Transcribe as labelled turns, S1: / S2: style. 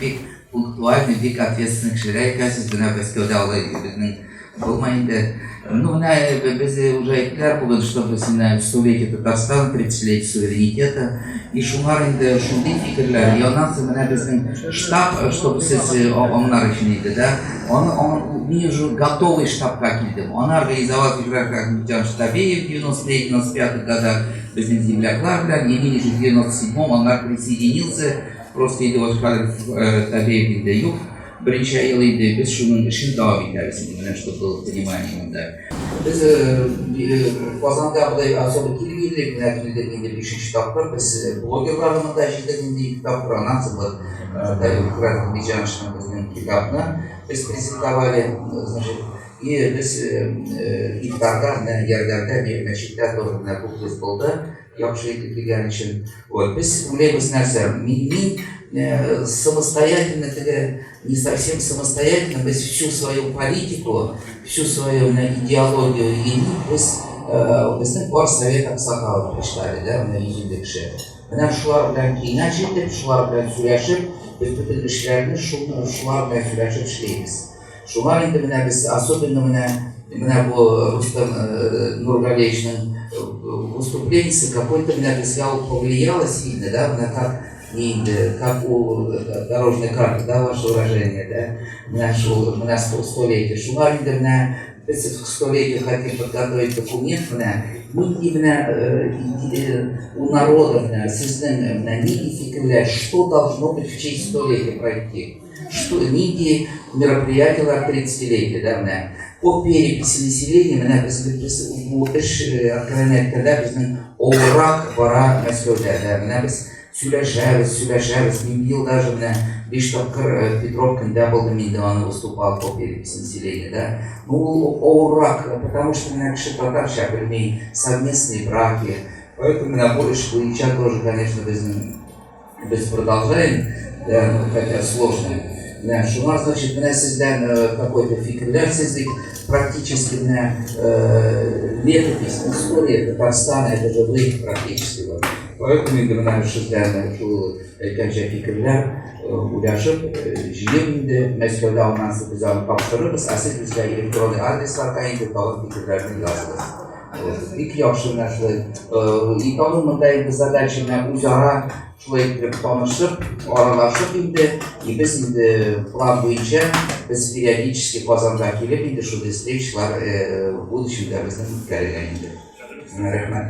S1: Бик пунктуальный, бик ответственный кешеләр икәнсез. Менә Мәскәүдә алай безнең булмый инде. Ну, менә без уже әйттеләр бүген, что без менә столетие Татарстана, 30-летие суверенитета. И шуңар инде шундый фикерләр. И аннан соң менә безнең штаб, чтобы сез аңлар өчен иде, да. Аны, мин уже готовый штабка килдем. Аны организовал Фигурат Ахметҗанович Табеев в 93-95 годах безнең земляклар белән. И мин уже в 97-м аннар присоединился. Просто инде вот хәзер Табеев инде юк. Берничә ел инде без шуның эшен дәвам итәбез инде, менә чтобы было понимание монда. Без Казанда болай особо килми идек, менә килдек инде бишенче тапкыр. Без блогерларны монда җыйдык инде ике тапкыр. Аннан соң вот Фират Ахметҗановичның безнең китапны без презентовали, значит, и без ифтарда, менә ярдәмдә, мәчеттә тоже менә күп без булды. Яхшы итеп килгән өчен. Вот, без уйлыйбыз нәрсә, мин самостоятельно теге, не совсем самостоятельно, без всю свою политику, всю свою менә идеологию и без безнең бар совет аксакалов эшләде, да, менә 150 кеше. Менә шулар белән киңәш итеп, шулар белән сөйләшеп, без бөтен эшләрне шул шулар белән сөйләшеп эшлибез. Шуңа инде менә без особенно менә менә бу Рустам Нургалиевичның выступлениесе какой-то менә безгә ул повлияло сильно, да, менә как инде, как у дорожной карты, да, ваше выражение, да, менә шул, менә столетие. Шуңа инде менә без к столетию хотим подготовить документ, менә нинди менә у народа менә сезнең менә нинди фикерләр, что должно быть в честь столетия пройти. Что нинди мероприятияләр 30-летие, да, менә по переписи населения, менә без бу эш, откровенно әйткәндә, безнең авыррак бара Мәскәүдә, да, менә без сөйләшәбез, сөйләшәбез. Мин быел даже менә биш тапкыр Петров көндә булдым инде, аны выступал по переписи населения, да. Ну, ул авыррак, потому что менә кеше татарча белми, совместные браки. Поэтому менә бу эш буенча тоже, конечно, безнең без продолжаем, да, ну, хотя сложно. Менә шуңар, значит, менә сездән какой-то фикерләр сез бит практически менә летопись, история Татарстана, это же вы практически вот. Поэтому инде менә сездән шул әйткәнчә фикерләр уйлашып, җыеп инде Мәскәүдә аннан соң без аны тапшырырбыз, ә сез безгә электронный адресларга инде тагын фикерләрне языгыз. Бик яхшы менә шулай. И тагын монда инде задача менә үзара шулай итеп танышып, аралашып инде, и без инде план буенча без периодически Казанга килеп инде шундый встречалар в будущем да безнең үткәрергә инде. Рәхмәт.